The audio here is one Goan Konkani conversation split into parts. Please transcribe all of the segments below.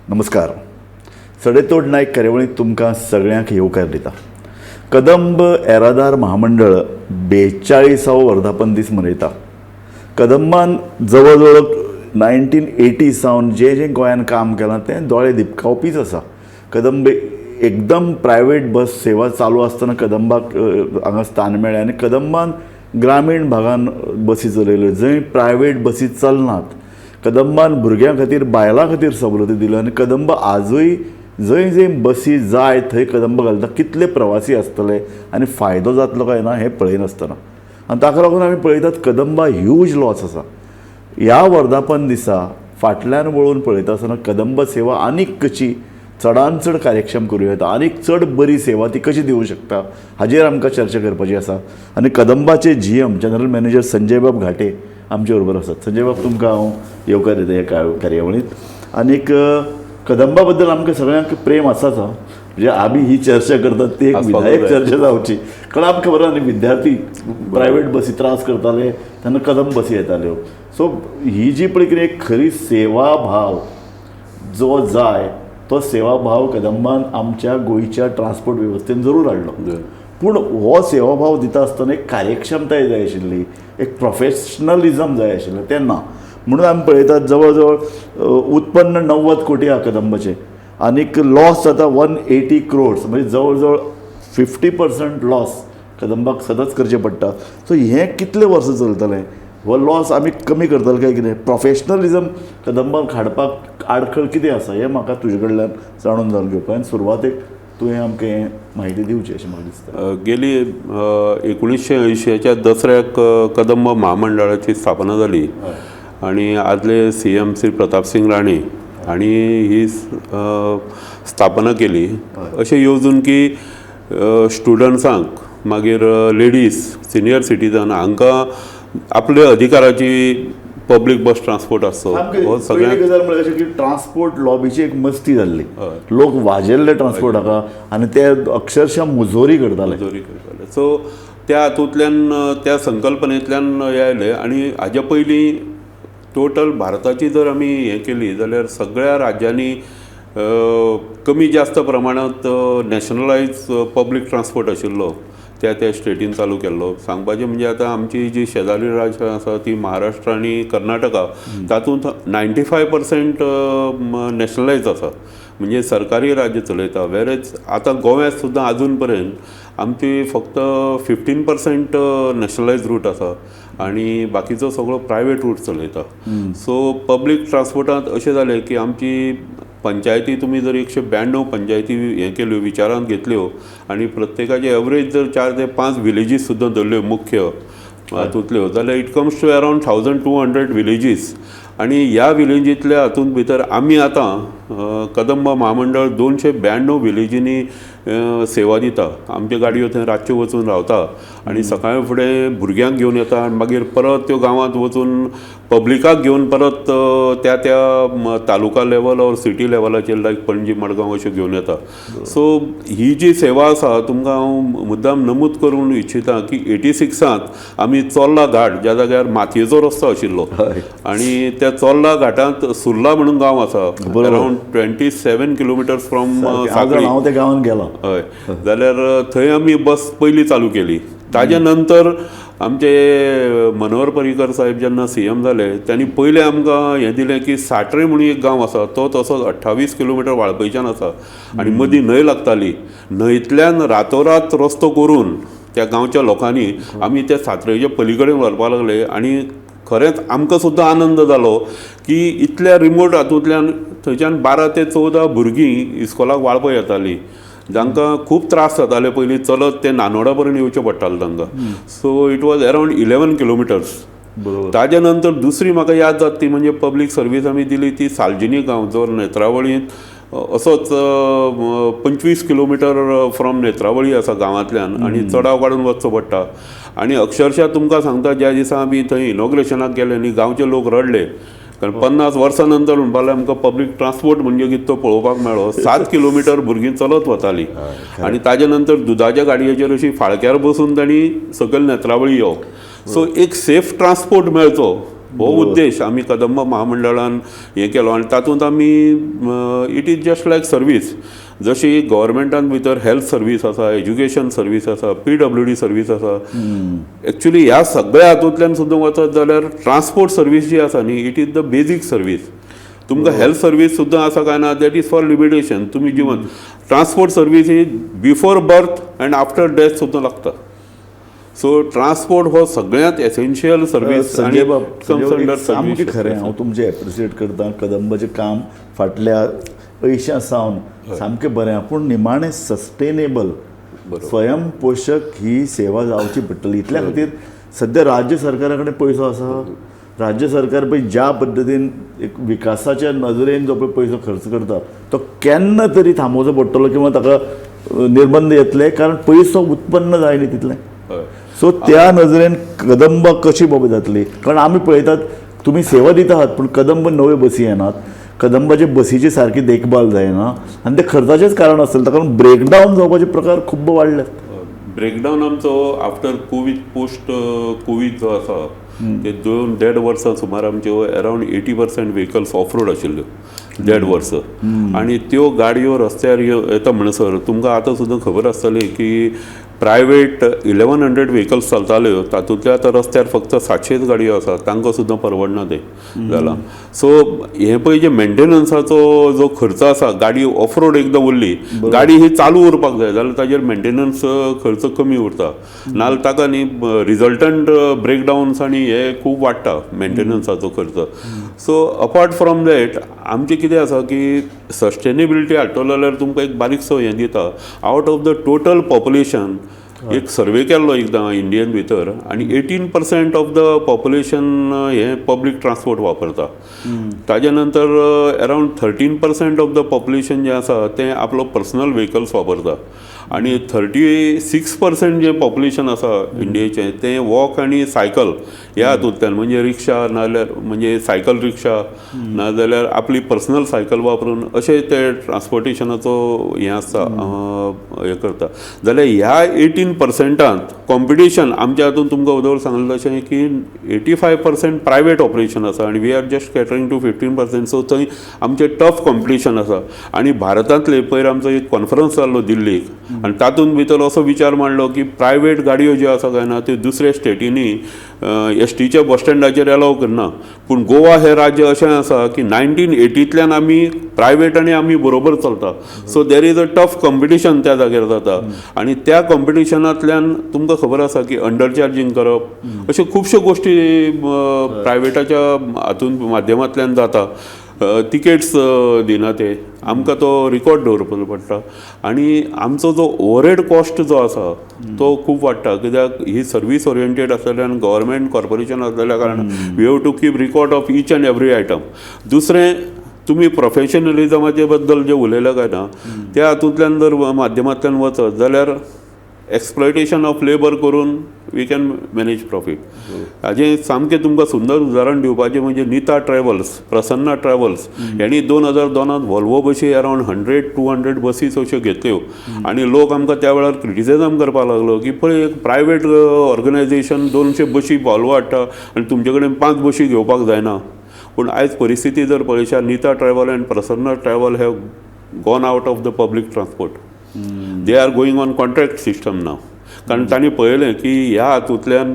नमस्कार. सडेतोड नायक कार्यावळींत तुमकां सगळ्यांक येवकार दिता. कदंब येरादार महामंडळ 42वो वर्धापन दीस मनयता. कदंबान जवळ जवळ 1980 सावन जें जें गोंयांत काम केलां तें दोळे दिपकावपीच आसा. कदंब एकदम प्रायवेट बस सेवा चालू आसतना कदंबाक हांगा स्थान मेळ्ळें आनी कदंबान ग्रामीण भागान बसी चलयल्यो जंय प्रायवेट बसी चलनात. कदंबान भुरग्यां खातीर, बायलां खातीर सवलती दिल्यो आनी कदंब आजूय जंय जंय बसी जाय थंय कदंब घालता. कितले प्रवासी आसतले आनी फायदो जातलो काय ना हें पळयनासतना, आनी ताका लागून आमी पळयतात कदंबा ह्यूज लॉस आसा. ह्या वर्धापन दिसा फाटल्यान वळून पळयता आसतना कदंब सेवा आनीक कशी चडान चड कार्यक्षम करूं येता, आनीक चड बरी सेवा ती कशी दिवं शकता हाजेर आमकां चर्चा करपाची आसा. आनी कदंबाचे जीएम, जनरल मॅनेजर संजय बाब घाटे आमचे बरोबर आसात. संजय बाब, तुमकां हांव येवकार दिता ह्या कार्यावळींत. आनीक कदंबा बद्दल आमकां सगळ्यांक प्रेम आसाच. हा, म्हणजे आमी ही चर्चा करतात ती एक आसपाकूच विधायक जाय. चर्चा जावची, कारण आमकां खबर आहा न्ही, विद्यार्थी प्रायवेट बसी त्रास करताले तेन्ना कदंब बसी येताल्यो. सो ही जी पळय कितें एक खरी सेवा भाव जो जाय तो सेवा भाव कदंबान आमच्या गोंयच्या ट्रान्सपोर्ट वेवस्थेन जरूर हाडलो. पूण हो सेवा भाव दिता आसतना एक कार्यक्षमताय जाय आशिल्ली, एक प्रोफेशनलिजम जाय आशिल्लें, तें ना. म्हणून आमी पळयतात जवळ जवळ उत्पन्न 90 कोटी आहा कदंबाचें आनीक लॉस जाता 180 क्रोड्स, म्हणजे जवळ जवळ 50% लॉस कदंबाक सदांच करचें पडटा. सो हें कितले वर्सां चलतलें? हो लॉस आमी कमी करतले काय कितें? प्रोफेशनलिजम कदंबाक हाडपाक आडखळ कितें आसा हें म्हाका तुजे कडल्यान जाणून जावन घेवपाक, आनी सुरवातेक तुवें आमकां हें म्हायती दिवची अशें म्हाका दिसता. गेली 1980च्या दसऱ्याक कदंब महामंडळाची स्थापना जाली आनी आदले सीएम श्री प्रतापसिंग राणे हांणी ही स्थापना केली अशें येवजून की स्टुडंट्सांक, मागीर लेडीज, सिनियर सिटीजन हांकां आपल्या अधिकाराची पब्लीक बस ट्रान्सपोर्ट आसचो हो पयली सगळ्यांक. गजाल म्हळ्यार अशें की ट्रान्सपोर्ट लॉबीची एक मस्ती जाल्ली. लोक वाजेल्ले ट्रान्सपोर्टाका आनी ते अक्षरशः मुजोरी करताले. मजुरी करताले. सो त्या हातूंतल्यान, त्या संकल्पनेंतल्यान हें आयलें. आनी हाज्या पयलीं टोटल भारताची जर आमी हें केली जाल्यार सगळ्या राज्यांनी कमी जास्त प्रमाणांत नॅशनलायज पब्लीक ट्रान्सपोर्ट आशिल्लो, त्या त्या स्टेटीन चालू केल्लो. सांगपाचें म्हणजे आतां आमची जी शेजारी राज्यां आसा ती महाराष्ट्र आनी कर्नाटका, तातूंत 95% नॅशनलायज आसा, म्हणजे सरकारी राज्य चलयता. वेरेज आतां गोव्यांत सुद्दां आजून पर्यंत आमची फक्त 15% नॅशनलायज रूट आसा आनी बाकीचो सगळो प्रायवेट रूट चलयता. सो पब्लीक ट्रान्सपोर्टांत अशें जालें की आमची पंचायती, तुमी जर 192 पंचायती हें केल्यो, विचारांत घेतल्यो आनी प्रत्येकाचे एवरेज जर चार ते पांच विलेजीस सुद्दां धरल्यो मुख्य हातूंतल्यो जाल्यार it comes to around 1200 villages. आनी ह्या विलेजींतल्या हातूंत भितर आमी आतां कदंब म्हामंडळ 292 विलेजींनी सेवा दिता. आमच्यो गाडयो थंय रातच्यो वचून रावता आनी सकाळी फुडें भुरग्यांक घेवन येता आनी मागीर परत त्यो गांवांत वचून पब्लिकाक घेवन परत त्या त्या तालुका लेवल ऑर सिटी लेवलाचेर, लायक पणजी, मडगांव अश्यो घेवन येता. सो ही जी सेवा आसा, तुमकां हांव मुद्दाम नमूद करूंक इच्छिता की 86त आमी चोर्ला घाट, ज्या जाग्यार मातयेचो रस्तो आशिल्लो आनी त्या चोर्ला घाटांत सुर्ला म्हणून गांव आसा, अरावंड 27 किलोमिटर्स फ्रॉम हांव सांखळी. जाणा, हांव त्या गांवांत गेलां. हय, जाल्यार थंय आमी बस पयली चालू केली. ताज्या नंतर आमचे मनोहर पर्रीकर साहेब जेन्ना सीएम जाले, त्यांनी पयलें आमकां हें दिलें की साट्रे म्हणून एक गांव आसा, तो तसोच 28 किलोमिटर वाळपयच्यान आसा आनी मदीं न्हंय लागताली. न्हंयतल्यान रातोरात रस्तो करून त्या गांवच्या लोकांनी आमी त्या सात्रेच्या पली कडेन व्हरपाक लागले. आनी खरेंच आमकां सुद्दां आनंद जालो की इतल्या रिमोट हातूंतल्यान थंयच्यान 12 ते 14 भुरगीं इस्कोलाक वाळपय येतालीं, जांकां खूब त्रास जाताले. पयलीं चलत ते नानोडा पर्यंत येवचें पडटालें तांकां. So it was around 11 kilometers. ताज्या नंतर दुसरी म्हाका याद जाता ती म्हणजे पब्लीक सर्वीस आमी दिली ती सालजिनी गांव, जो नेत्रावळींत असोच 25 किलोमिटर फ्रॉम नेत्रावळी आसा गांवांतल्यान आनी चडाव काडून वचचो पडटा. आनी अक्षरशा तुमकां सांगता, ज्या दिसा आमी थंय इनॉग्रेशनाक गेले न्ही, गांवचे लोक रडले, कारण 50 वर्सां नंतर म्हणपाक लागले आमकां पब्लीक ट्रान्सपोर्ट म्हणजे कितें तो पळोवपाक मेळ्ळो. 7 किलोमिटर भुरगीं चलत वतालीं आनी ताजे नंतर दुदाच्या गाडयेचेर अशी फाळक्यार बसून तांणी सकयल नेत्रावळी येवप. सो एक सेफ ट्रान्सपोर्ट मेळचो. हो उद्देश आमी कदंब महामंडळान हें केलो आनी तातूंत आमी it is just like service. जशी गव्हर्मेंटान भितर हेल्थ सर्वीस आसा, एज्युकेशन सर्वीस आसा, पीडब्ल्यूडी सर्वीस आसा, एक्चुली ह्या सगळ्या हातूंतल्यान सुद्दां वचत जाल्यार ट्रान्सपोर्ट सर्वीस जी आसा न्ही, it is the basic service. तुमकां हेल्थ सर्वीस सुद्दां आसा काय ना, that is for limitation. तुमी जिवन ट्रान्सपोर्ट सर्वीस ही before birth and after death सुद्दां लागता. सो ट्रान्सपोर्ट हो सगळ्यांत एसेन्शियल सर्वीस. संजय बाब, संजय बाब, एक सामकें खरें, हांव तुमचें एप्रिशिएट करता. कदंबाचें काम फाटल्या अंयशां सावन सामकें बरें आहा, पूण निमाणें सस्टेनेबल, स्वयंपोशक ही सेवा जावची पडटली. इतल्या खातीर सद्या राज्य सरकारा कडेन पयसो आसा. राज्य सरकार पळय ज्या पद्दतीन एक विकासाच्या नदरेन जो पळय पयसो खर्च करता, तो केन्ना तरी थांबोवचो पडटलो किंवा ताका निर्बंध येतले, कारण पयसो उत्पन्न जाय न्ही तितलें. सो त्या नजरेन कदंब कशी बाबा जातली? कारण आमी पळयतात, तुमी सेवा दिता आहात, पूण कदंब नव्यो बसी येनात, कदंबाचे बसीची सारकी देखभाल जायना आनी ते खर्चाचेच कारण आसतलें. ताका लागून ब्रेकडावन जावपाचे प्रकार खूब्ब वाडल्यात. ब्रेकडावन आमचो आफ्टर कोवीड, पोस्ट कोवीड जो आसा, ते दोन देड वर्सां सुमार आमच्यो around 80% vehicles off road आशिल्ल्यो देड वर्स. आनी त्यो गाडयो रस्त्यार येता म्हणसर तुमकां आतां सुद्दां खबर आसतली की प्रायवेट 1100 व्हेकल्स चलताल्यो, तातूंतल्यो आतां रस्त्यार फक्त 700च गाडयो आसात. तांकां सुद्दां परवडना तें जालां. सो हें पळय, जे मेंटेनन्साचो जो खर्च आसा, गाडी ऑफ रोड एकदां उरली, गाडी ही चालू उरपाक जाय जाल्यार ताजेर मेंटेनन्स खर्च कमी उरता, नाजाल्यार ताका न्ही रिजल्टंट ब्रेकडावन्स आनी हे खूब वाडटा मेंटेनन्साचो खर्च. सो अपार्ट फ्रॉम that आमचें कितें आसा की सस्टेनेबिलिटी हाडटलो जाल्यार तुमकां एक बारीकसो हें दिता. Out of the total population एक सर्वे केल्लो एकदां इंडियन भितर आनी 18% of the population हें पब्लीक ट्रान्सपोर्ट वापरता. ताजे नंतर around 13% of the population जें आसा तें आपलो पर्सनल व्हेकल्स वापरता आनी 36% जें पॉप्युलेशन आसा इंडियेचें तें वॉक आनी सायकल ह्या हातूंतल्यान, म्हणजे रिक्षा नाजाल्यार म्हणजे सायकल रिक्षा नाजाल्यार आपली पर्सनल सायकल वापरून अशें ते ट्रान्सपोर्टेशनाचो हें आसता, हें करता. जाल्यार ह्या 18%ांत कॉम्पिटिशन आमच्या हातून तुमकां अदोगर सांगलें तशें की 85% प्रायवेट ऑपरेशन आसा आनी we are just catering to 15%. So थंय आमचें टफ कॉम्पिटिशन आसा. आनी भारतांतले पयर आमचो एक कॉन्फरन्स जाल्लो दिल्लीक आनी तातूंत भितर असो विचार मांडलो की प्रायवेट गाडयो ज्यो आसा काय ना, त्यो दुसऱ्या स्टेटींनी एसटीच्या बस स्टँडाचेर एलाव करना. पूण गोवा हें राज्य अशें आसा की 1980तल्यान आमी प्रायवेट आनी आमी बरोबर चलता. So there is a tough competition त्या जाग्यार जाता आनी त्या कॉम्पिटिशनांतल्यान तुमकां खबर आसा की अंडर चार्जींग करप, अश्यो खुबश्यो गोश्टी प्रायवेटाच्या हातून माध्यमांतल्यान जाता. तिकेट्स दिना ते, आमकां तो रिकॉर्ड दवरपाचो पडटा आनी आमचो जो ओवरहेड कॉस्ट जो आसा तो खूब वाडटा, कित्याक ही सर्वीस ओरिएंटेड आसलेल्यान, गव्हर्मेंट कॉर्पोरेशन आसलेल्या कारणान we have to keep record of each and every item. दुसरें, तुमी प्रोफेशनलिजमाचे बद्दल जे उलयले काय ना, त्या हातूंतल्यान जर माध्यमांतल्यान वचत जाल्यार एक्सप्लॉयटेशन ऑफ लेबर करून we can manage profit. हाजें सामकें तुमकां सुंदर उदाहरण दिवपाचें म्हणजे नीता ट्रॅवल्स, प्रसन्ना ट्रॅवल्स हेणी 2002त वॉल्वो बशी अरावंड 100 200 बसीस अश्यो घेतल्यो आनी लोक आमकां त्या वेळार क्रिटिसिजम करपाक लागलो की पळय, एक प्रायवेट ऑर्गनायझेशन 200 बशी वॉल्वो हाडटा आनी तुमचे कडेन पांच बशी घेवपाक जायना. पूण आयज परिस्थिती जर पळयशात, Nita Travel and Prasanna Travel have gone out of the public transport. They are going on contract system now, कारण तांणी पळयलें की ह्या हातूंतल्यान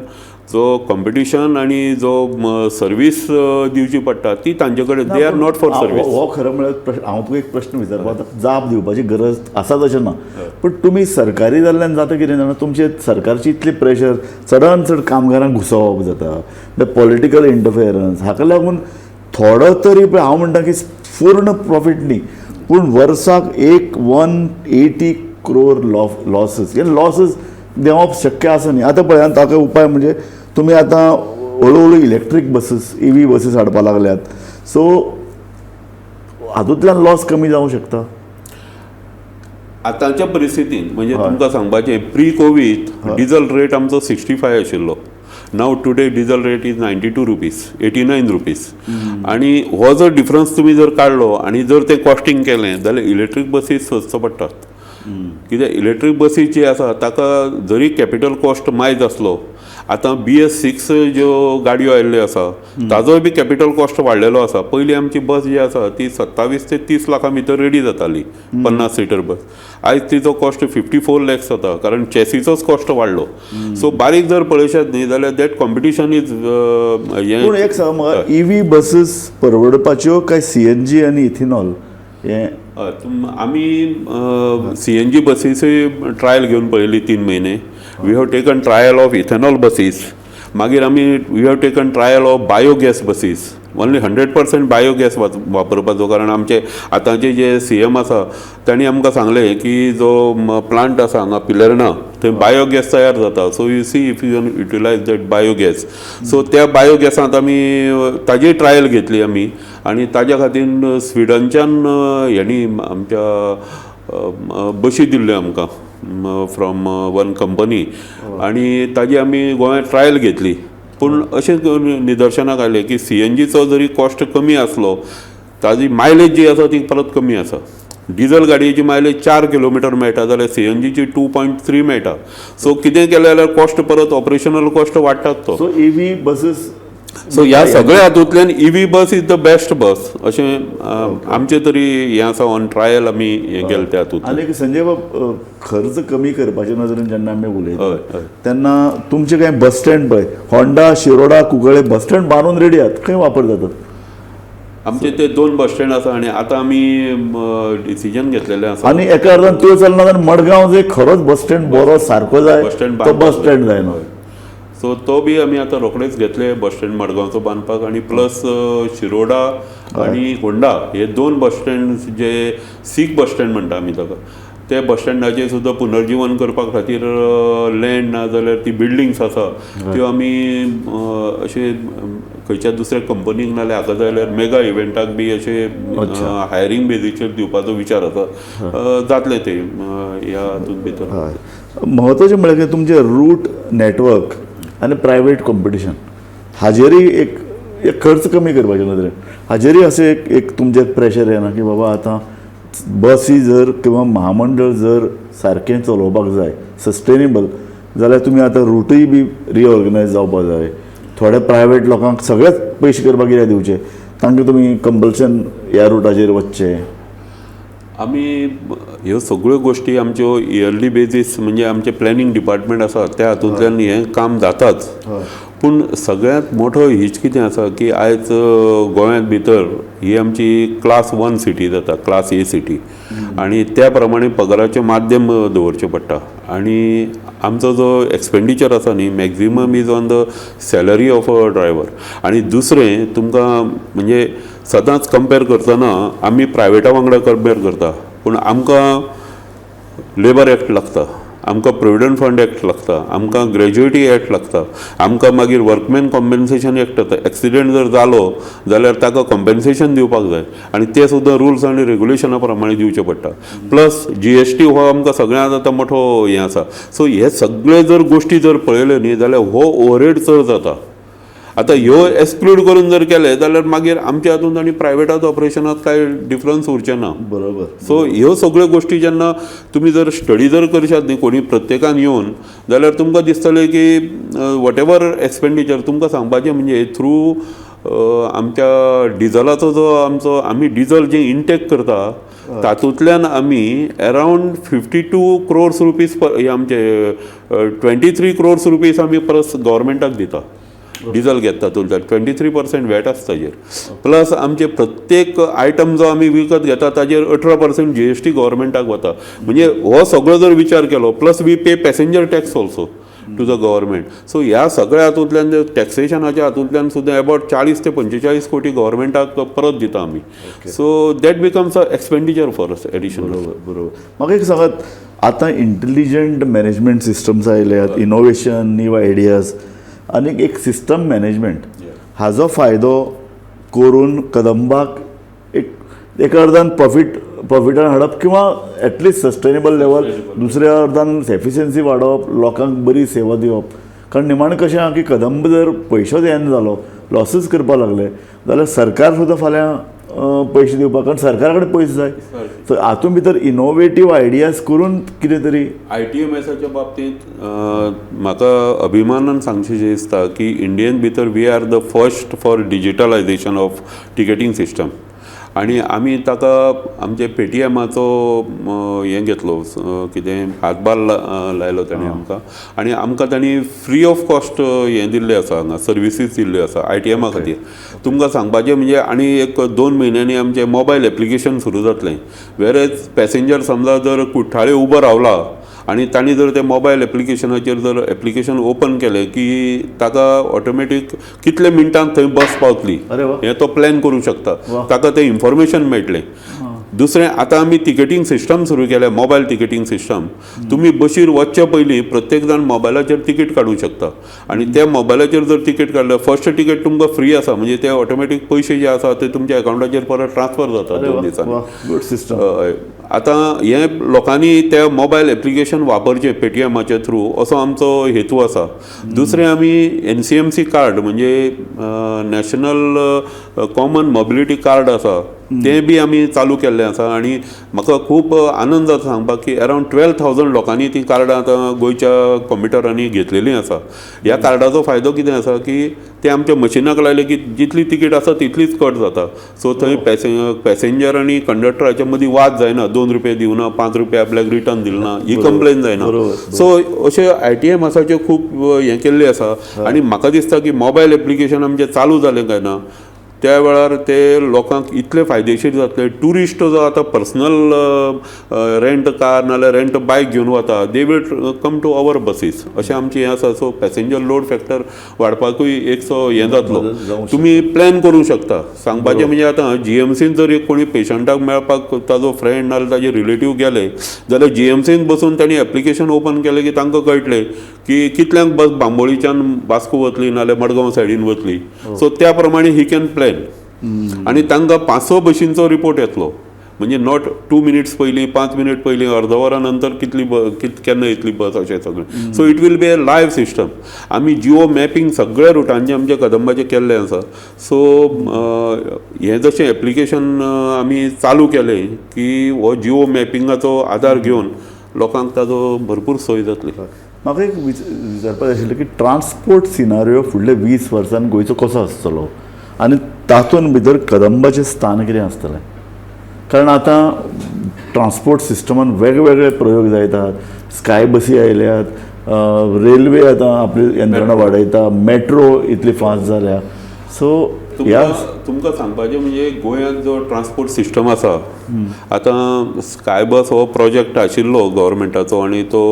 जो कॉम्पिटिशन आनी जो सर्वीस दिवची पडटा ती तांचे कडेन, they are not for service. हो, खरें म्हळ्यार हांव तुका एक प्रश्न विचारपा, आतां जाप दिवपाची गरज आसाच अशें ना, पूण तुमी सरकारी जाल्ल्यान जाता कितें जाणा, तुमचे सरकारची इतली प्रेशर, चडान चड कामगारांक घुसोवप जाता, पॉलिटिकल इंटरफेरन्स, हाका लागून थोडो तरी पळय, हांव म्हणटा की पूर्ण प्रॉफीट न्ही, पूण वर्साक एक 180 क्रोर लॉसीस, हे लॉसीस देंवप शक्य आसा न्ही. आतां पळय, ताका उपाय म्हणजे तुमी आतां हळू हळू इलेक्ट्रीक बसीस, इवी बसीस हाडपाक लागल्यात, सो हातूंतल्यान लॉस कमी जावंक शकता. आतांच्या परिस्थितीन म्हणजे तुमकां सांगपाचें, प्री कोवीड डिझल रेट आमचो 65 आशिल्लो. Now today diesel rate is ₹92, ₹89. आनी हो जर डिफरन्स तुमी जर काडलो आनी जर तें कॉस्टींग केलें जाल्यार इलेक्ट्रीक बसीस सोदचो पडटात. कित्याक इलेक्ट्रीक बसी जी आसा ताका जरी कॅपिटल कॉस्ट मायज आसलो, आतां BS6 ज्यो गाडयो आयिल्ल्यो आसा ताजोय बी कॅपिटल कॉस्ट वाडलेलो आसा. पयलीं आमची बस जी आसा ती 27 ते 30 लाखां भितर रेडी जाताली, 50 सिटर बस. आयज तिचो कॉस्ट 54 लॅक्स जाता, कारण चॅसीचोच कॉस्ट वाडलो. सो बारीक जर पळयशात न्ही जाल्यार that competition is हें. पूण एक सांग म्हाका, ईव्ही बसीस परवडपाच्यो काय सीएनजी आनी इथेनॉल हें? हय, आमी सीएनजी बसीसूय ट्रायल घेवन पळयली 3 म्हयने. We have taken trial of ethanol buses. मागीर आमी we have taken trial of biogas buses, only 100% biogas वापरपाचो. कारण आमचे आतांचे जे सीएम आसा तांणी आमकां सांगलें की जो प्लांट आसा हांगा पिलर्णा थंय बायोगॅस तयार जाता, so you see if you can utilize that biogas. So त्या बायोगॅसांत आमी ताजी ट्रायल घेतली आमी आनी ताज्या खातीर स्विडनच्यान हेणी आमच्या बशी दिल्ल्यो आमकां फ्रॉम वन कंपनी आनी ताजी आमी गोंयांत ट्रायल घेतली. पूण अशें करून निदर्शनाक आयलें की सीएनजीचो जरी कॉस्ट कमी आसलो, ताजी मायलेज जी आसा ती परत कमी आसा. डिजल गाडयेची मायलेज 4 किलोमिटर मेळटा जाल्यार सीएनजीची 2.3 मेळटा. सो कितें केलें जाल्यार कॉस्ट परत ऑपरेशनल कॉस्ट वाडटात तो. सो ईव्ही बसीस सो ह्या सगळ्या हातूंतल्यान EV bus is the best bus अशें आमचें तरी हें आसा. ऑन ट्रायल आमी हें केलें त्या हातूंतल्यान. आनी संजय बाब, खर्च कमी करपाच्या नदरेन जेन्ना आमी उलयता हय हय तेन्ना तुमचे कांय बस स्टँड पळय, Honda, Shiroda, Cuncolim bus stand बांदून रेडी आहात, खंय वापर जातात? आमचे ते 2 बस स्टँड आसा आनी आतां आमी डिसिजन घेतलेलें आसा. आनी एका अर्दान त्यो चलना जाल्यार मडगांव जे खरोच बस स्टँड बरो सारको जाय, बस स्टँड तो बस स्टँड जायना. सो तो बी आमी आतां रोखडेच घेतले बस स्टँड मडगांवचो बांदपाक आनी प्लस शिरोडा आनी होंडा हे 2 बस स्टँड जे सीक बस स्टँड म्हणटा आमी ताका, ते बस स्टँडाचेर सुद्दां पुनर्जिवन करपा खातीर लँड ना जाल्यार ती बिल्डिंग्स आसा त्यो आमी अशे खंयच्या दुसऱ्या कंपनीक नाल्यार हाका जाय जाल्यार मेगा इव्हेंटाक बी अशे हायरींग बेजीचेर दिवपाचो विचार आसा. जातलें तें ह्या हातूंत भितर. हय, म्हत्वाचें म्हळ्यार की तुमचें रूट नेटवर्क आनी प्रायवेट कॉम्पिटिशन हाजेरय एक एक खर्च कमी करपाचे नदरेन हाजेरय अशें एक एक तुमचेर प्रेशर येना की बाबा आतां बसी जर किंवा महामंडळ जर सारकें चलोवपाक जाय सस्टेनेबल जाल्यार तुमी आतां रुटूय बी रिऑर्गनायज जावपाक जाय. थोडे प्रायवेट लोकांक सगळेच पयशे करपाक कित्याक दिवचे, तांकां तुमी कंपल्शन ह्या रुटाचेर वचचें? आमी ह्यो सगळ्यो गोश्टी आमच्यो इयरली बेजीस, म्हणजे आमचें प्लॅनिंग डिपार्टमेंट आसा त्या हातूंतल्यान हें काम जाताच. पूण सगळ्यांत मोठो हीच कितें आसा की आयज गोंयांत भितर ही आमची क्लास 1 सिटी जाता, क्लास ए सिटी, आनी त्या प्रमाणे पगाराचें माध्यम दवरचें पडटा. आनी आमचो जो एक्सपेंडिचर आसा न्ही, maximum is on the salary of a driver. आनी दुसरें तुमकां म्हणजे सदांच कंपेर करतना आमी प्रायवेटा वांगडा कंपेर करता, पूण आमकां लेबर एक्ट लागता, आमकां प्रोविडंट फंड एक्ट लागता, आमकां ग्रॅज्युएटी एक्ट लागता, आमकां मागीर वर्कमॅन कॉम्पेन्सेशन एक्ट जाता. एक्सिडंट जर जालो जाल्यार ताका कॉम्पेन्सेशन दिवपाक जाय आनी ते सुद्दां रुल्स आनी रेगुलेशना प्रमाणे दिवचें पडटा. प्लस जीएसटी हो आमकां सगळ्यांत आतां मोठो हें आसा. सो हे सगळे जर गोश्टी जर पळयल्यो न्ही जाल्यार हो ओवरहेड चड जाता. आतां ह्यो एक्सक्लूड करून जर केले जाल्यार मागीर आमच्या हातूंत आनी प्रायवेटात ऑपरेशनात कांय डिफरन्स उरचें ना. सो ह्यो सगळ्यो गोश्टी जेन्ना तुमी जर स्टडी जर करशात न्ही कोणी प्रत्येकान येवन, जाल्यार तुमकां दिसतलें की what ever expenditure तुमकां सांगपाचें म्हणजे थ्रू आमच्या डिजलाचो जो आमचो आमी डिजल जें इनटेक करता तातूंतल्यान आमी अरावंड 52 क्रोर्स रुपीज, हे आमचे 23 क्रोर्स रुपीज आमी परत गव्हर्मेंटाक दिता. डिजल घेता तातूंतल्यान 23% वॅट आसता ताजेर. प्लस आमचे प्रत्येक आयटम जो आमी विकत घेता ताजेर 18% जीएसटी गव्हर्मेंटाक वता. म्हणजे हो सगळो जर विचार केलो, plus we pay passenger tax also to the government. So ह्या सगळ्या हातूंतल्यान टॅक्सेशनाच्या हातूंतल्यान सुद्दां अबावट 40 ते 45 कोटी गव्हर्मेंटाक परत दिता आमी. So that becomes a expenditure for us additional. बरोबर बरोबर म्हाका एक सांगात, आतां इंटेलिजंट मॅनेजमेंट सिस्टम्स आयल्यात, इनोवेशन, न्यू आयडियाज आनी एक सिस्टम मॅनेजमेंट हाजो फायदो करून कदंबाक एक एका अर्दान प्रॉफिटान हाडप किंवा एटलिस्ट सस्टेनेबल लेवल, दुसऱ्या अर्दान एफिशियन्सी वाडोवप, लोकांक बरी सेवा दिवप. कारण निमाणें कशें आहा की कदंब जर पयशोच येना जालो, लॉसूच करपाक लागले जाल्यार सरकार सुद्दां फाल्यां पयशे दिवपाक, कारण सरकारा कडेन पयशे जाय. सो हातूंत भितर इनोवेटीव आयडियाज करून कितें तरी आयटीएमएसाच्या बाबतींत म्हाका अभिमानान सांगचें दिसता की इंडियेन भितर we are the first for digitalization of ticketing system. आनी आमी ताका आमचे पेटीएमाचो हें घेतलो, कितें हातभार लायलो ताणें आमकां आनी आमकां तांणी फ्री ऑफ कॉस्ट हें दिल्लें आसा, हांगा सर्विसीस दिल्ल्यो आसा आयटीएमा खातीर. तुमकां सांगपाचें म्हणजे आनी एक 2 म्हयन्यांनी आमचें मोबायल एप्लिकेशन सुरू जातलें. वेरएज पॅसेंजर समजा जर कुठ्ठाळे उबो रावला आनी तांणी जर ते मोबायल एप्लिकेशनाचेर जर एप्लिकेशन ओपन केलें की ताका ऑटोमॅटीक कितले मिनटांक थंय बस पावतली हें तो प्लॅन करूंक शकता, ताका तें इन्फॉर्मेशन मेळटलें. दुसरें, आतां आमी तिकेटींग सिस्टम सुरू केल्या, मोबायल तिकेटींग सिस्टम. तुमी बशीर वचचे पयलीं प्रत्येक जाण मोबायलाचेर तिकेट काडूंक शकता आनी त्या मोबायलाचेर जर तिकेट काडलं, फर्स्ट तिकेट तुमकां फ्री आसा, म्हणजे ते ऑटोमॅटीक पयशे जे आसा ते तुमच्या अकावंटाचेर परत ट्रान्सफर जाता 2 दिसांनी. Good system. आतां हें लोकांनी ते मोबायल एप्लिकेशन वापरचें पेटीएमाचे थ्रू, असो आमचो हेतू आसा. दुसरें, आमी एनसीएमसी कार्ड म्हणजे नॅशनल कॉमन मोबिलिटी कार्ड आसा तें बी आमी चालू केल्लें आसा आनी म्हाका खूब आनंद जाता सांगपाक की अरावंड 12,000 लोकांनी तीं कार्डां आतां गोंयच्या कॉम्प्युटरांनी घेतलेलीं आसा. ह्या कार्डाचो फायदो कितें आसा की ते आमच्या मशिनाक लायले की जितली तिकेट आसा तितलीच कट जाता. सो थंय पॅसेंजर आनी कंडक्टराच्या मदीं वाद जायना, 2 रुपये दिवना, 5 रुपये आपल्याक रिटर्न दिलना, ही कंप्लेन जायना. सो अशें आयटीएमएसाचें खूब हें केल्लें आसा आनी म्हाका दिसता की मोबायल एप्लिकेशन आमचें चालू जालें काय ना त्या वेळार ते लोकांक इतले फायदेशीर जातले. ट्युरिस्ट जो आतां पर्सनल रेंट कार नाल्यार रेंट बायक घेवन वता, they will come to our buses, अशें आमचें हें आसा. सो पॅसेंजर लोड फॅक्टर वाडपाकूय एकसो हें जातलो. तुमी प्लॅन करूंक शकता. सांगपाचें म्हणजे आतां जीएमसीन जर एक कोणी पेशंटाक मेळपाक ताजो फ्रेंड नाल्यार ताजे रिलेटीव गेले जाल्यार जीएमसीन बसून तांणी एप्लिकेशन ओपन केलें की तांकां कळटलें की कितल्यांक बस बांबोळीच्यान वास्को वतली नाल्यार मडगांव सायडीन वतली. सो त्या प्रमाणे he can plan आनी तांकां 5-6 बशींचो रिपोर्ट येतलो. म्हणजे not 2 minutes पयलीं, 5 मिनट पयलीं, अर्द वरा नंतर कितली केन्ना येतली बस, अशें सगळें. So it will be a live system. आमी जिओ मॅपिंग सगळ्या रुटांचें आमच्या कदंबाचें केल्लें आसा. सो हें जशें एप्लिकेशन आमी चालू केलें की हो जिओ मॅपिंगाचो आदार घेवन लोकांक ताजो भरपूर सोय जातली. म्हाका एक विचारपाक आशिल्लें की ट्रान्सपोर्ट सिनारियो फुडल्या 20 वर्सान गोंयचो कसो आसतलो आनी तातूंत भितर कदंबाचें स्थान कितें आसतलें? कारण आतां ट्रान्सपोर्ट सिस्टमान वेगवेगळे प्रयोग जायतात, स्काय बसी आयल्यात, रेल्वे आतां आपली यंत्रणा वाडयता, मेट्रो इतली फास्ट जाल्या. सो तुमकां सांगपाचें म्हणजे गोंयांत जो ट्रान्सपोर्ट सिस्टम आसा आतां, स्काय बस हो प्रोजेक्ट आशिल्लो गव्हर्मेंटाचो आनी तो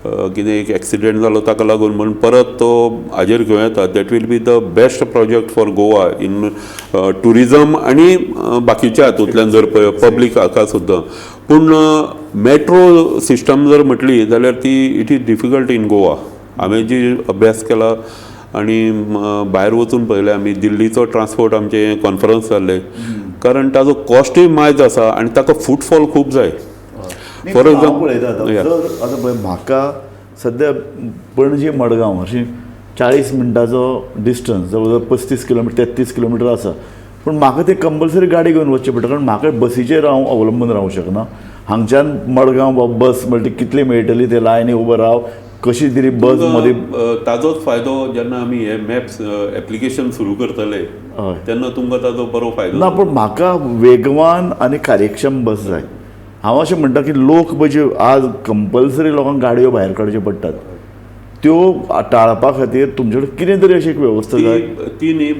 कितें एक एक्सिडेंट जालो ताका लागून म्हूण परत तो हाजेर घेवं येता. That will be the best project for Goa in tourism आनी बाकीच्या हातूंतल्यान जर पळय पब्लीक हाका सुद्दां. पूण मेट्रो सिस्टम जर म्हटली जाल्यार ती it is difficult in Goa. हांवें जी अभ्यास केला आनी भायर वचून पळयलें, आमी दिल्लीचो ट्रान्सपोर्ट आमचें कॉन्फरन्स जाल्लें, कारण ताजो कॉस्टूय मायज आसा आनी ताका फुटफॉल खूब जाय. फॉर एक्झाम्पल, जर आतां पळय म्हाका सद्या पणजे मडगांव अशी 40 मिनटाचो डिस्टन्स, जवळ जवळ 35 किलोमिटर 33 किलोमिटर आसा, पूण म्हाका ते कंपल्सरी गाडी घेवन वचचें पडटा, कारण म्हाका बसीचेर हांव अवलंबून रावंक शकना. हांगच्यान मडगांव बस म्हणटा कितली मेळटली ते लायनी उबो राव, कशी तरी बस मदीं. ताजोच फायदो जेन्ना आमी हे मॅप्स एप्लिकेशन सुरू करतले तेन्ना तुमकां ताजो बरो फायदो ना. पूण म्हाका वेगवान आनी कार्यक्षम बस जाय. हांव अशें म्हणटा की लोक म्हणजे आज कंपल्सरी लोकांक गाडयो भायर काडच्यो पडटात, त्यो टाळपा खातीर तुमचे कडेन कितें तरी अशी एक वेवस्था जाय. ती न्ही,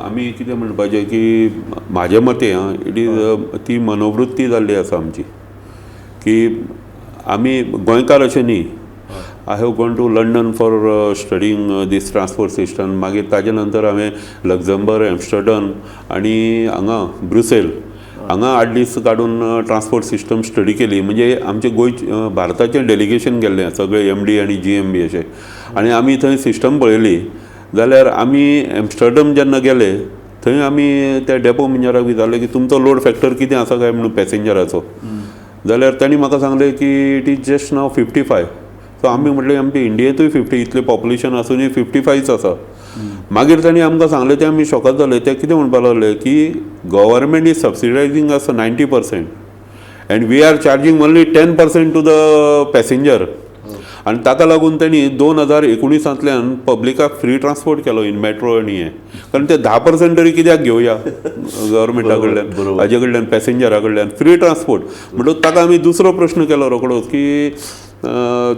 आमी कितें म्हणपाचें की म्हाजे मते it is ती मनोवृत्ती जाल्ली आसा आमची की आमी गोंयकार अशें न्ही. I have gone to London for studying this transport system. मागीर ताजे नंतर हांवें लक्झमबर्ग, एम्स्टर्डम आनी हांगा ब्रुसेल हांगा 8 दीस काडून ट्रान्सपोर्ट सिस्टम स्टडी केली. म्हणजे आमचे गोंय भारताचें डेलिगेशन गेल्लें सगळे एमडी आनी जीएम बी अशें, आनी आमी थंय सिस्टम पळयली. जाल्यार आमी एम्स्टर्डम जेन्ना गेले थंय आमी त्या डेपो मॅनेजराक विचारलें की तुमचो लोड फॅक्टर कितें आसा काय म्हणून पॅसेंजराचो, जाल्यार तांणी म्हाका सांगलें की it is just now 55. So आमी म्हटलें आमचे इंडियेंतूय 50 इतलें पॉप्युलेशन आसुनूय 55च आसा. मागीर तांणी आमकां सांगलें तें आमी शॉकात जाले. ते कितें म्हणपाक लागले की Government is subsidizing us 90% and we are charging only 10% to the passenger. आनी ताका लागून तेणी 2019तांतल्यान पब्लिकाक फ्री ट्रान्सपोर्ट केलो इन मेट्रो आनी हें, कारण ते 10% तरी कित्याक घेवया गव्हर्मेंटा कडल्यान, हाजे कडल्यान, पॅसेंजरा कडल्यान फ्री ट्रान्सपोर्ट. म्हणटकूच ताका आमी दुसरो प्रश्न केलो रोकडोच की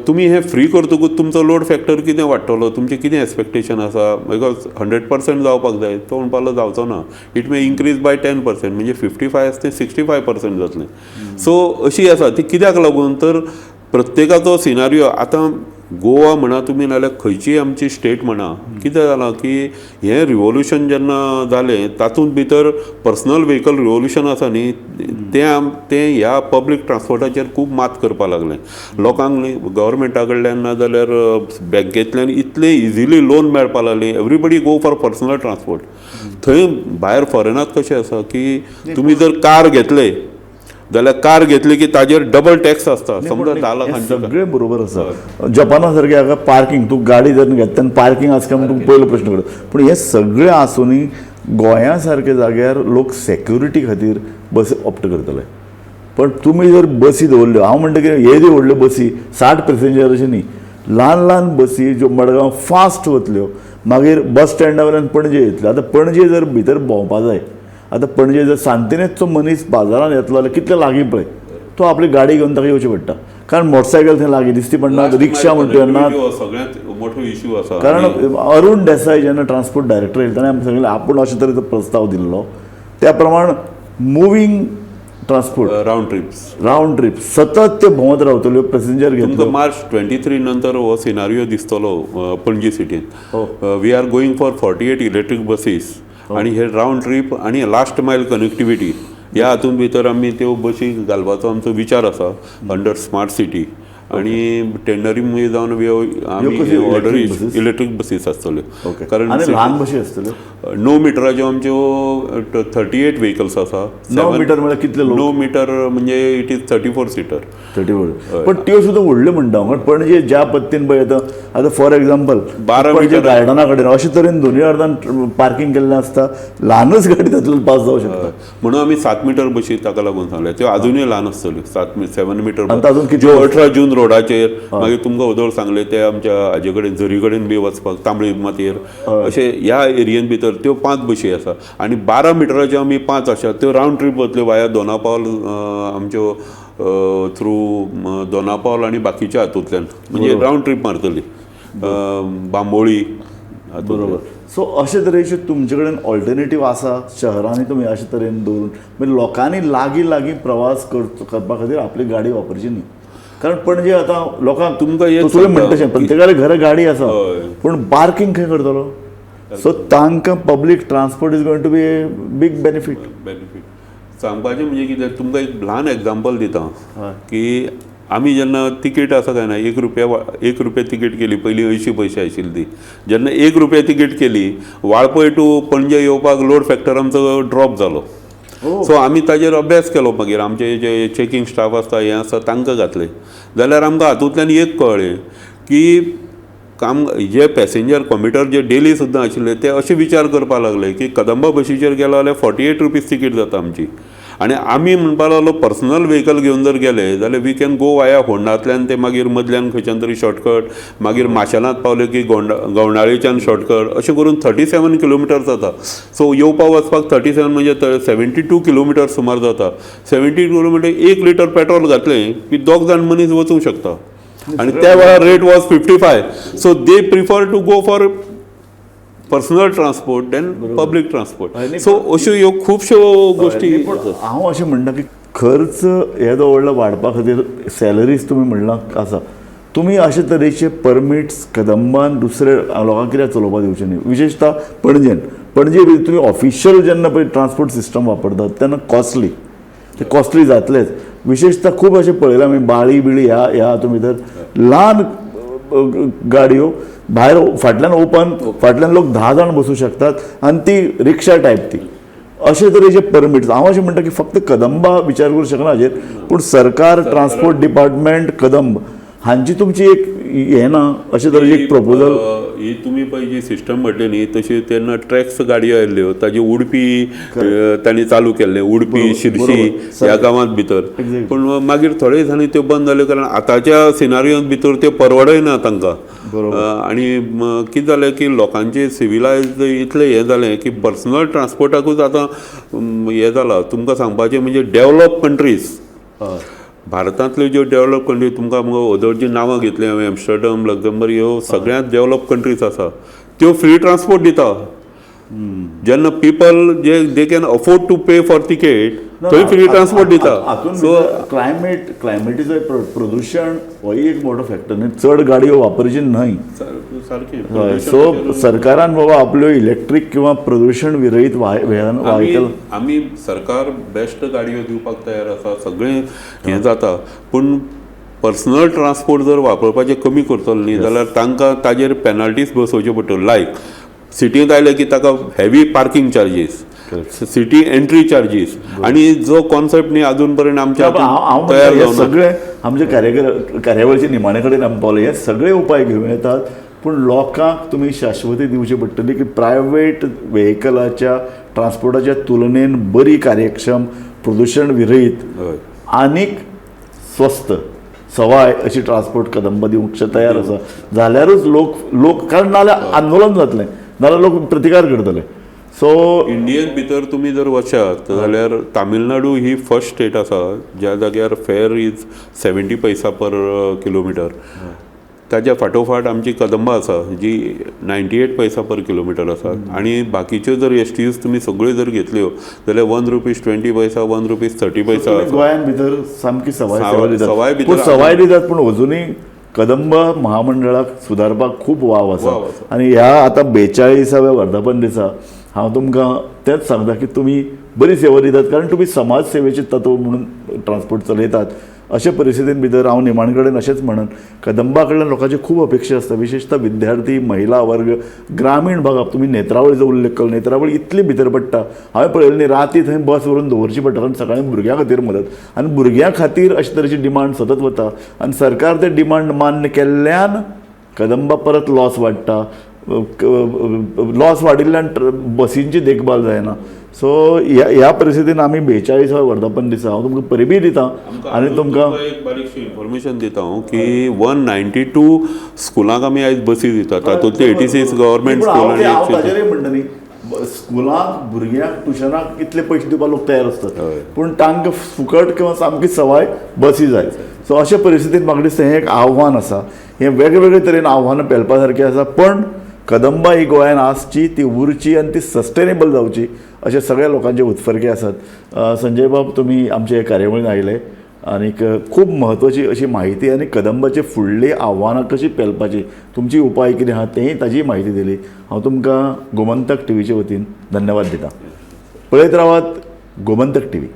तुमी हें फ्री करतकूच तुमचो लोड फॅक्टर कितें वाडटलो, तुमचें कितें एक्सपेक्टेशन आसा, because 100% जावपाक जाय. तो म्हणपाक लागलो जावचो ना, it may increase by 10%, म्हणजे 55 आसा तें 65% जातलें. सो अशी आसा ती कित्याक लागून तर प्रत्येकाचो सिनारियो आतां गोवा म्हणा तुमी नाल्यार खंयचीय आमची स्टेट म्हणा, कितें जालां की हें रिवोल्युशन जेन्ना जालें तातूंत भितर पर्सनल व्हेकल रिवोल्युशन आसा न्ही, तें तें ह्या पब्लीक ट्रान्सपोर्टाचेर खूब मात करपाक लागलें लोकांक न्ही. गव्हर्मेंटा कडल्यान ना जाल्यार बँकेंतल्यान इतलें इजिली लोन मेळपाक लागली, everybody go for personal transport. थंय भायर फॉरेनात कशें आसा की तुमी जर कार घेतले जाल्यार कार घेतली की ताजेर डबल टॅक्स आसता, समजा 10 हें लाखांची. सगळें बरोबर आसा. जपाना सारकें हांगा पार्किंग, तूं गाडी जर घेता तेन्ना पार्किंग आसा काय म्हूण तुका पयलो प्रश्न करता. पूण हें सगळें आसुनूय गोंया सारक्या जाग्यार लोक सेक्युरिटी खातीर बस ऑप्ट करतले. पण तुमी जर बसी दवरल्यो, हांव म्हणटा की येद्यो व्हडल्यो बसी 60 पॅसेंजर अशें न्ही, ल्हान ल्हान बसी ज्यो मडगांव फास्ट वतल्यो, मागीर बस स्टँडा वयल्यान पणजे येतल्यो. आतां पणजे जर भितर भोंवपा जाय, आतां पणजे जर सांतिनेजचो मनीस बाजारान येतलो जाल्यार कितले लागीं पळय तो आपली गाडी घेवन ताका येवचें पडटा, कारण मोटरसायकल थंय लागीं दिसती पडना, रिक्षा म्हणटा ना. हो सगळ्यात मोठो इश्यू आसा. कारण अरुण देसाय जेन्ना ट्रान्सपोर्ट डायरेक्टर येयले, ताणें आमकां सांगलें आपूण अशे तरेचो प्रस्ताव दिल्लो, त्या प्रमाण moving transport, round trips, round trip सतत ते भोंवत रावतल्यो, पॅसेंजर तुमकां घेतलो. मार्च 23 नंतर हो सिनारियो दिसतलो पणजी सिटीन. We are going for 48 electric buses आणि हे रावंड ट्रीप आणि लास्ट मायल कनेक्टिविटी ह्या हातून भितर आमी त्यो बशी घालपाचो आमचो विचार आसा अंडर स्मार्ट सिटी आणि टेंडरींग जावन आमी कश्यो electric ऑर्डरी buses? Electric buses आसतल्यो. कारण आनी ल्हान बशी आसतल्यो. 9 मिटराच्यो आमच्यो 38 व्हेकल्स आसा. 9 मिटर म्हळ्यार कितले लोक? 9 मिटर म्हणजे it is 34 seater. 34, पण त्यो सुद्दां व्हडल्यो म्हणटा हांव, कारण पणजे ज्या पद्दतीन पळय आतां, आतां फॉर एग्जाम्पल 12 पणजे मिटर. गार्डना कडेन अशे तरेन दोनूय अर्दान पार्किंग केल्लें आसता, ल्हानच गाडी तातूंतल्यान पास जावं शकता. म्हणून आमी 7 मिटर बशी ताका लागून सांगले, त्यो अजुनूय ल्हान आसतल्यो, 7 मिटर. आनी तातूंत कितले? ज्यो 18 जून रोडाचेर, मागीर तुमकां वदोळ सांगले ते आमच्या हाजे कडेन, झरी कडेन बी वचपाक, तांबडी मातयेर अशे ह्या एरियेन भितर त्यो 5 बशी आसा. आनी 12 मिटराच्यो आमी 5 आसा, त्यो रावंड ट्रीप वतल्यो वाया दोनापावल, आमच्यो थ्रू दोनापावल आनी बाकीच्या हातूंतल्यान, म्हणजे रावंड ट्रीप मारतली बांबोळी हातूंतल्यान. बरोबर. सो अशे तरेचे तुमचे कडेन ऑल्टरनेटीव आसा शहरांनी, तुमी अशे तरेन दवरून म्हणजे लोकांनी लागीं लागीं प्रवास करपा खातीर आपली गाडी वापरची न्ही, कारण पणजे आतां लोकांक तुमकां एक तुवें सांगता म्हणटा तशें प्रत्येकाल्या घरा गाडी आसा, पूण पार्किंग खंय करतलो? सो तांकां public transport is going to be a big benefit. Benefit सांगपाचें म्हणजे कितें, तुमकां एक ल्हान एग्जाम्पल दिता की आमी जेन्ना तिकेट आसा काय ना, 1 रुपया, 1 रुपया तिकेट केली, पयलीं 80 पयशे आशिल्ली ती, जेन्ना 1 रुपया तिकेट केली, वाळपय टू पणजे येवपाक लोड फॅक्टर आमचो ड्रॉप जालो. सो आमी ताजेर अभ्यास केलो, मागीर आमचे जे चॅकिंग स्टाफ आसता, हें आसता, तांकां घातले जाल्यार आमकां हातूंतल्यान एक कळ्ळें की काम जे पॅसेंजर कॉम्युटर जे डेली सुद्दां आशिल्ले ते अशे विचार करपाक लागले की कदंबा बशीचेर गेलो जाल्यार 48 रुपीज तिकीट जाता आमची आनी आमी म्हणपाक लागलो पर्सनल व्हेकल घेवन जर गेले जाल्यार we can go via होंडांतल्यान, ते मागीर मदल्यान खंयच्यान तरी शॉर्टकट, मागीर माशेलांत पावले की गवंडाळेच्यान शॉर्टकट, अशें करून 37 किलोमिटर जाता. सो येवपा वचपाक 37 म्हणजे 72 किलोमिटर सुमार जाता. 72 किलोमिटर 1 लिटर पेट्रोल घातलें की दोग जाण मनीस वचूंक शकता आनी त्या वेळार rate was 55, so they prefer to go for personal transport than public transport. So अश्यो ह्यो खुबश्यो गोश्टी. पूण हांव अशें म्हणटा की खर्च येदो व्हडलो वाडपा खातीर सॅलरीज तुमी म्हणलां आसा, तुमी अशे तरेचे परमिट्स कदंबान दुसरे लोकांक कित्याक चलोवपाक दिवचे न्ही, विशेशतः पणजेन? पणजे बी तुमी ऑफिशियल जेन्ना पळय ट्रान्सपोर्ट सिस्टम वापरतात तेन्ना कॉस्टली, ते कॉस्टली जातलेच. विशेशतः खूब अशें पळयलां आमी, बाळी बिळी ह्या ह्या हातूंत भितर ल्हान गाडयो भायर फाटल्यान ओपन, फाटल्यान लोक 10 जाण बसूं शकतात आनी ती रिक्षा टायप ती. अशे तरेचे परमिट्स, हांव अशें म्हणटा की फक्त कदंबा विचार करूं शकना हाजेर, पूण सरकार, ट्रान्सपोर्ट डिपार्टमेंट, कदंब हांची तुमची एक हें ना अशें तरेची एक प्रपोजल. ही तुमी पळय जी सिस्टम म्हटली न्ही तशी तेन्ना ट्रॅक्स गाडयो आयल्ल्यो ताजी उडपी तांणी चालू केल्लें, उडपी शिरशी ह्या गांवांत भितर. पूण मागीर थोडे दिसांनी त्यो बंद जाल्यो कारण आतांच्या सिनारियोन भितर त्यो परवडय ना तांकां. आनी कितें जालें की लोकांचे सिविलायज इतलें हें जालें की पर्सनल ट्रान्सपोर्टाकूच आतां हें जालां. तुमकां सांगपाचें म्हणजे डेवलप कंट्रीज, भारतांतल्यो ज्यो डेवलप कंट्रीज तुमकां ओदोळ जी नांवां घेतलीं हांवें, एम्स्टर्डम, लक्झमबर्ग, ह्यो सगळ्यांत डेवलप कंट्रीज आसा, त्यो फ्री ट्रान्सपोर्ट दिता. जेन्ना people J they can afford to pay for ticket थंय फ्री ट्रान्सपोर्ट दिता. सो क्लायमेट क्लायमेटीचो प्रदूशण होय एक मोठो फॅक्टर न्ही, चड गाडयो वापरची न्हय सारकें. सो सरकारान बाबा आपल्यो इलेक्ट्रीक किंवा प्रदूशण विरयत व्हेकल आमी सरकार बेस्ट गाडयो दिवपाक तयार आसा, सगळें हें जाता, पूण पर्सनल ट्रान्सपोर्ट जर वापरपाचें कमी करतलो न्ही जाल्यार तांकां ताजेर पेनल्टीज बसोवच्यो पडटल्यो. लायक सिटींत आयले की ताका heavy parking charges, city entry charges, आनी जो कॉन्सेप्ट न्ही अजून पर्यंत आमच्या तयार जावना. सगळे आमचे कार्यावळीचे निमाणे कडेन आमी पावले, हे सगळे उपाय घेवन येतात, पूण लोकांक तुमी शाश्वती दिवची पडटली की प्रायवेट व्हेकलाच्या ट्रान्सपोर्टाच्या तुलनेन बरी कार्यक्षम, प्रदूशण विरयत आनीक स्वस्त सवाय अशी ट्रान्सपोर्ट कदंबा दिवंक तयार आसा जाल्यारूच लोक लोक कारण नाजाल्यार आंदोलन जातलें, नाजाल्यार लोक प्रतिकार करतले. सो इंडियन भितर तुमी जर वचात जाल्यार तामिळनाडू ही फर्स्ट स्टेट आसा ज्या जाग्यार फेर is 70 पैसा पर किलोमिटर. ताज्या फाटोफाट आमची कदंबा आसा जी 98 पैसा पर किलोमिटर आसा. आनी बाकीच्यो जर एस टी यूज तुमी सगळ्यो जर घेतल्यो जाल्यार 1 रुपीज 20 पैसा, 1 रुपीज 30 पैसा. गोंयान भितर सामकी सवाय दितात, पूण सवाय दितात, पूण अजुनूय कदंब महामंडळाक सुदारपाक खूब वाव आसा. आनी ह्या आतां 42व्या वर्धापन दिसा हांव तुमकां तेंच सांगता की तुमी बरी सेवा दितात, कारण तुमी समाज सेवेचे तत्व म्हणून ट्रान्सपोर्ट चलयतात. अशे परिस्थितीन भितर हांव निमाण कडेन अशेंच म्हणन, कदंबा कडल्यान लोकांची खूब अपेक्षा आसता, विशेषतः विद्यार्थी, महिला वर्ग, ग्रामीण भागात. तुमी नेत्रावळीचो उल्लेख केलो, नेत्रावळी इतली भितर पडटा, हांवें पळयलें न्ही राती थंय बस व्हरून दवरची पडटा, कारण सकाळी भुरग्यां खातीर मदत, आनी भुरग्यां खातीर अशे तरेची डिमांड सतत वता आनी सरकार ते डिमांड मान्य केल्ल्यान कदंबा परत लॉस वाडटा, लॉस वाडिल्ल्यान बसींची देखभाल जायना. सो ह्या परिस्थितीन आमी 42व्या वर्धापन दिसा हांव तुमकां परबीय दिता आनी तुमकां एक बारीकशी इन्फॉर्मेशन दिता हांव की 192 स्कुलांक आमी आयज बसी दितात, तातूंतले 86 गव्हर्मेंट स्कूल. आनी हांव ताजेरय म्हणटा न्ही, स्कुलांक भुरग्यांक ट्युशनाक इतले पयशे दिवपाक लोक तयार आसतात, पूण तांकां फुकट किंवा सामकी सवाय बसी जाय. सो अशे परिस्थितीन म्हाका दिसता हें एक आव्हान आसा, हें वेगवेगळे तरेन आव्हानां पेलपा सारकें आसा, पण कदंबा ही गोंयान आसची, ती उरची आनी ती सस्टेनेबल जावची अशे सगळ्या लोकांचे उत्फर्के आसात. संजय बाब, तुमी आमचे कार्यावळीन आयले आनीक खूब म्हत्वाची अशी म्हायती आनी कदंबाचे फुडली आव्हानां कशी पेलपाची, तुमची उपाय कितें आहा तेंय ताजी म्हायती दिली. हांव तुमकां गोमंतक टीव्हीचे वतीन धन्यवाद दितां. पळयत रावात गोमंतक टीव्ही.